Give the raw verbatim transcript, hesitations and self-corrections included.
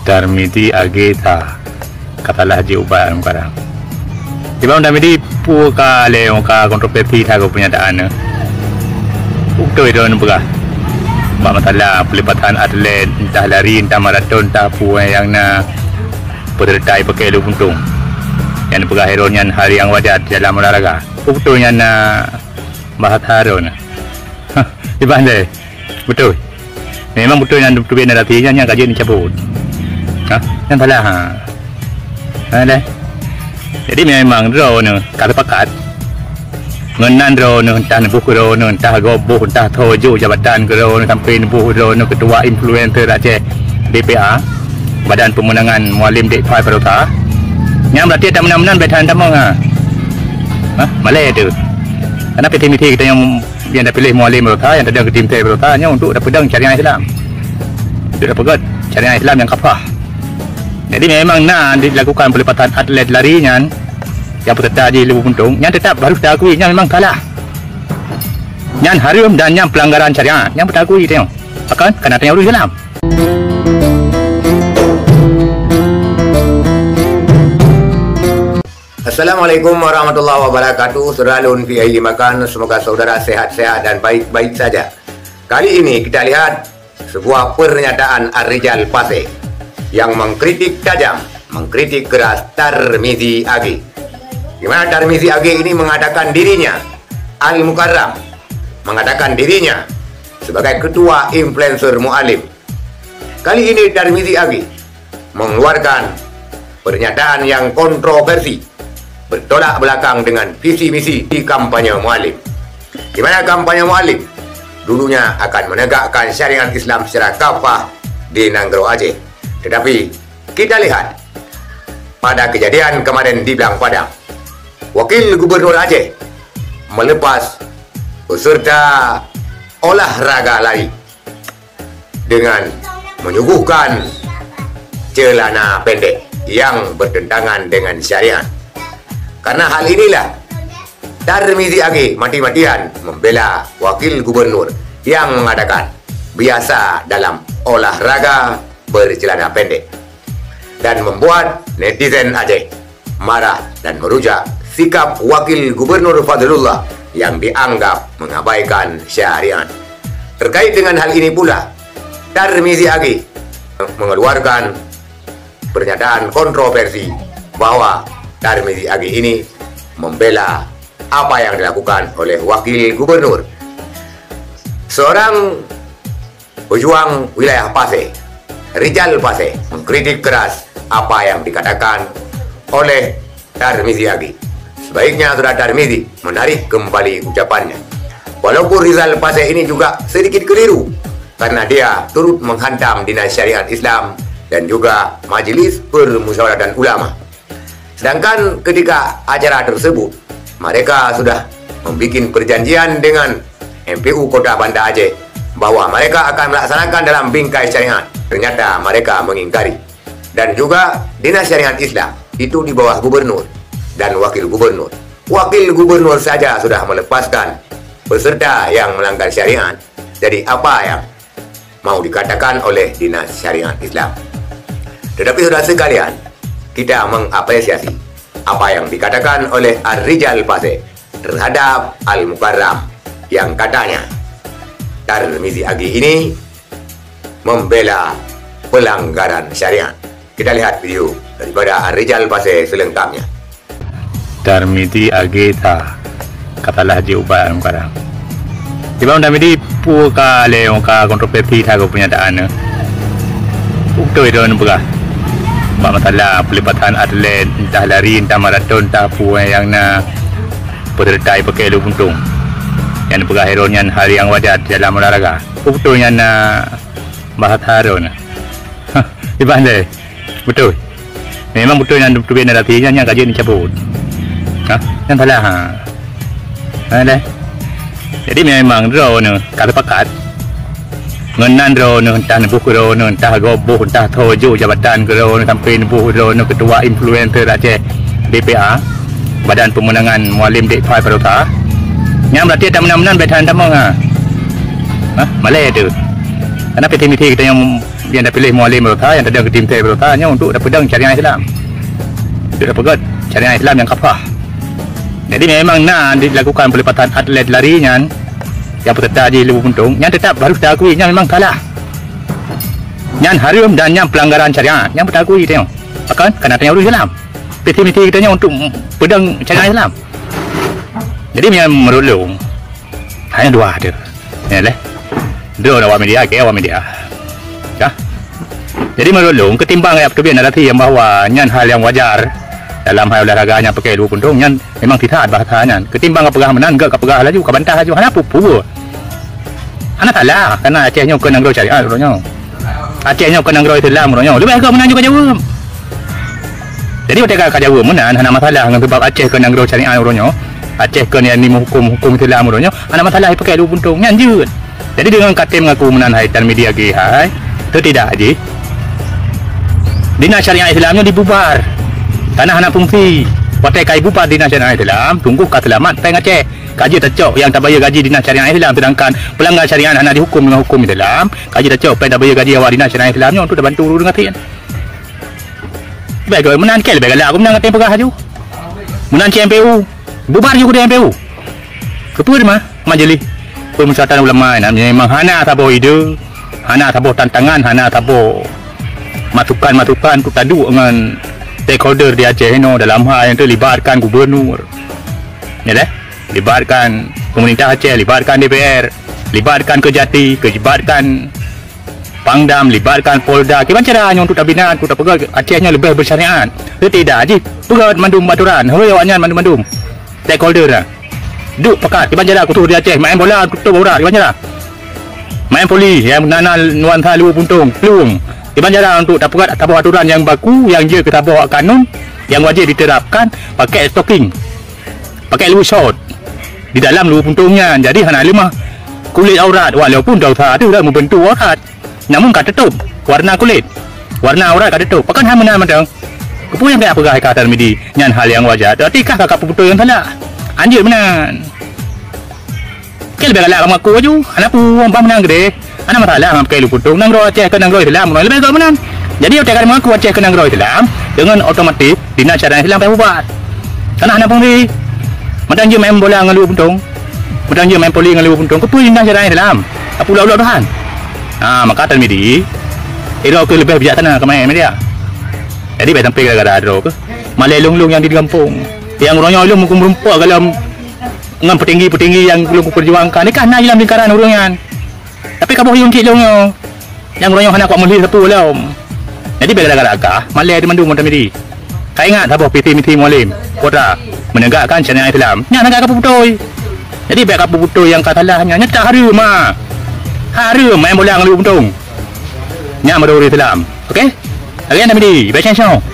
Tarmizi Age sa, ka salah jih ubat Al-Mukarram. Di bang Tarmizi peue ka lé ka kontroversi that keu pernyataan nyoe. Beutôi droeneuh peugah bak masalah peulipatan atlet, entah lari, entah maraton, entah peue nyang na peserta pakai lu buntung. Nyang peugah droeneuh nyan hal nyang wajar dalam olahraga. Beutôi nyan na bahasa droeneuh. Iban deh. Beutôi. Memang beutôi nyan teubiet narasi nyan, nyan ka jeuet dicabut. Ha? Nyan salah, ha. Ha, deh. Jadi memang droeneuh ka sepakat. Ngon nan droeneuh, entah neuboh droeneuh, entah gob boh, entah soe jok jabatan keu droeneuh, sampai neuboh droeneuh ketua influencer Aceh, B P A, Badan Pemenangan Mualem Dek Fai Barosa. Nyan berarti tameunan-meunan beda tamong, ha. Ha? Malée tu. Karena visi misi kita yang yang tapiléh mualem barosa, nyang tadong keu tim sukses barosa nyoe untuk tapeudong syariat Islam. Untuk tapeugét syariat Islam nyang kafah. Jadi memang na dilakukan pelepatan atlet lari nyan nyang peserta jih lé buntung, nyan tetap harus diakui nyan memang salah. Nyan haram dan nyan pelanggaran syariat, nyan diakui teuh. Bahkan kana teuh ureuëng Islam. Assalamualaikum warahmatullahi wabarakatuh. Saudara lôn fi ayyi makan, semoga saudara sehat-sehat dan baik-baik saja. Kali ini kita lihat sebuah pernyataan Ar-Rijal Pasé yang mengkritik tajam, mengkritik keras Tarmizi Age. Di mana Tarmizi Age ini mengatakan dirinya Al-Mukarram, mengatakan dirinya sebagai ketua influencer Mualem. Kali ini Tarmizi Age mengeluarkan pernyataan yang kontroversi, bertolak belakang dengan visi misi di kampanye Mualem. Di mana kampanye Mualem dulunya akan menegakkan syariat Islam secara kafah di Nanggroe Aceh. Tetapi kita lihat pada kejadian kemarin di Blang Padang, Wakil Gubernur Aceh melepas peserta olahraga lari dengan menyuguhkan celana pendek yang bertentangan dengan syariat. Karena hal inilah Tarmizi Age mati-matian membela Wakil Gubernur yang mengatakan biasa dalam olahraga bercelana pendek dan membuat netizen Aceh marah dan merujak sikap Wakil Gubernur Fadlullah yang dianggap mengabaikan syariat. Terkait dengan hal ini pula, Tarmizi Age mengeluarkan pernyataan kontroversi bahwa Tarmizi Age ini membela apa yang dilakukan oleh Wakil Gubernur. Seorang pejuang wilayah Pasé, Rijal Pasé, mengkritik keras apa yang dikatakan oleh Tarmizi Age. Sebaiknya Saudara Tarmizi menarik kembali ucapannya. Walaupun Rijal Pasé ini juga sedikit keliru karena dia turut menghantam Dinas Syariat Islam dan juga Majelis Permusyawaratan Ulama. Sedangkan ketika acara tersebut, mereka sudah membuat perjanjian dengan M P U Kota Banda Aceh bahwa mereka akan melaksanakan dalam bingkai syariat. Ternyata mereka mengingkari. Dan juga Dinas Syariat Islam itu di bawah gubernur dan wakil gubernur. Wakil gubernur saja sudah melepaskan peserta yang melanggar syariat. Jadi apa yang mau dikatakan oleh Dinas Syariat Islam? Tetapi saudara sekalian, kita mengapresiasi apa yang dikatakan oleh Ar-Rijal Pasé terhadap Al-Mukarram yang katanya Tarmizi Age ini membela pelanggaran syariat. Kita lihat video daripada Ar-Rijal Pasé selengkapnya. Tarmizi Age sa, ka salah jih ubat Al-Mukarram. Di bang Tarmizi peue ka lé ka kontroversi that keu pernyataan nyoe. Beutôi droeneuh peugah bak masalah pelepatan atlet, entah lari, entah maraton, entah peue nyang na peserta pakai lu buntung. Nyang peugah droeneuh nyan hal nyang wajar dalam olahraga. Beutôi nyan na bahasa droeneuh. Iban deh. Beutôi. Memang beutôi nyan teubiet narasi nyan, nyan ka jeuet dicabut. Ha? Nyan salah, ha. Ha, deh. Jadi memang droeneuh ka sepakat. Ngon nan droeneuh, entah neuboh droeneuh, entah gob boh, entah soe jok jabatan keu droeneuh, sampai neuboh droeneuh ketua influencer Aceh, B P A, Badan Pemenangan Mualem Dek Fai Barosa. Nyan berarti tameunan-meunan beda tamong, ha. Ha? Malée tu. Karena visi misi kita yang, Nyang tapiléh Mualem Baroesa, nyang tadong keu tim ses Baroesa nyoe untuk tapeudong syariat Islam. Untuk tapeugét syariat Islam nyang kafah. Jadi memang na dilakukan pelepatan atlet lari nyan nyang peserta jih Luwu Puntong, nyan tetap harus taakui nyan memang salah. Nyan hareuem dan nyan pelanggaran syariat, nyan beutakui tanyoe. Pakon? Karena tanyoe ureuëng Islam. Visi misi geutanyoe untuk peudong syariat Islam. Jadi meunyoe meunurot lôn, hanya dua tu. Ya leh. Droe awak media, ke awak media. Ya. Jadi meunurot lôn, ketimbang ya peuteubiet narasi nyang bahwa nyan hal nyang wajar dalam hal olahraga nyang pakai Luwu Puntong, nyan memang sisat bahasa nyan. Ketimbang ka peugah meunan, gak ka peugah laju, ka bantah laju, hana peue-peue. Hana salah, karena Aceh nyoe kon nanggroe syariat uroe nyoe. Aceh nyoe kon nanggroe Islam uroe nyoe. Leubeh gak meunan juga jaweueb. Jadi watée ka, ka jaweueb meunan, hana masalah ngon sebab Aceh kon nanggroe syariat uroe nyoe. Aceh kon nyang ni meuhukum, hukum Islam uroe nyoe. Hana masalah ipakai Luwu Puntong. Nyan jeuet. Jadi deungon katem ngaku meunan hai tan media geuh hai. Teu tidak jih. Dinas Syariat Islam nyoe dibubar. Karena hana fungsi. Watée ka ibubar Dinas Syariat Islam, sungguh ka seulamat péng Aceh. Ka jeuet tacok nyang tabayeue gaji Dinas Syariat Islam, sedangkan pelanggar syariat hana dihukum dengan hukum Islam. Ka jeuet tacok péng tabayeue gaji awak Dinas Syariat Islam nyoe untuk tabantu ureuëng gasien. Baik, meunan keu leubeh galak aku meunan katem peugah laju. Meunan cit M P U. Bubar ju keudeh M P U. Keupeue mah majelis pemusatan ulama nyan memang hana saboh ide, hana saboh tantangan, hana saboh masukan-masukan untuk taduek ngon stakeholder di Aceh inoe dalam hal nyang teulibatkan gubernur. Ya deh, libatkan pemerintah Aceh, libatkan D P R, libatkan Kejati, libatkan Pangdam, libatkan Polda. Kiban cara nyoe untuk tabina, untuk tapeugah Aceh nyoe leubeh bersyariat. Setidak jih peugah mandum aturan, hôi awak nyan mandum-mandum stakeholder dah. Duek pakat, kiban cara kutuh di Aceh, main bola tutup aurat, kiban cara. Main voli, nyang na, na nuansa Luwu Puntong, plueng. Kiban cara untuk tapeugah saboh aturan nyang baku, nyang jeuet keu saboh kanun, nyang wajéb diterapkan, pakai stocking, pakai luwu short di dalam Luwu Puntong nyan. Jadi hana leumah kulit aurat, walaupun dosa tu dah membentuk aurat, namun ka tutup warna kulit, warna aurat ka tutup. Pakon hana meunan mantong? Keupeue nyang ka peugah hai ka Tarmidi nyan hal nyang wajar, berarti kah ka, ka peubeutôi nyang salah. Anjeut meunan. Keu leubeh galak kamoe aku laju, hana peue, bah meunan keudeh. Hana masalah ngon pakai Luwu Puntong. Nanggroe Aceh kon nanggroe Islam, leubeh gak meunan. Jadi, watée ka mengaku Aceh kon nanggroe Islam, dengan otomatis Dinas Syariat Islam payah bubar. Karena hana fungsi. Mantong jeuet main bola ngon Luwu Puntong. Mantong jeuet main voli ngon Luwu Puntong. Keupeue Dinas Syariat Islam? Apa ulok-ulok Tuhan? Ha, maka Tarmidi, droe keuh leubeh bijaksana keu main media. Jadi, baik sampai gara-gara droe keuh. Malée lôn-lôn nyang di gampông. Nyang uroe nyoe lôn mukum rumpok galom ngon petinggi-petinggi nyang lôn kuperjuangkan. Nikah na dalam lingkaran ureuëng nyan. Tapi ka boh yum cit lôn nyoe. Nyang uroe nyoe hana kuat meulhi sapeue lom. Jadi, bèk gara-gara kah, malèe di mandum Muhammad Midi. Ka ingat saboh visi misi Mualem Putra, menegakkan syariat Islam. Nyan ka peubeutôi. Jadi, bèk ka peubeutôi nyang ka salah nyan. Nyan tak hareuem, ha. Hareuem main bola ngon Luwu Puntong. Nyan baru ureueng Islam. Okey? Lagèe nyan Midi, bèk ceng-ceng.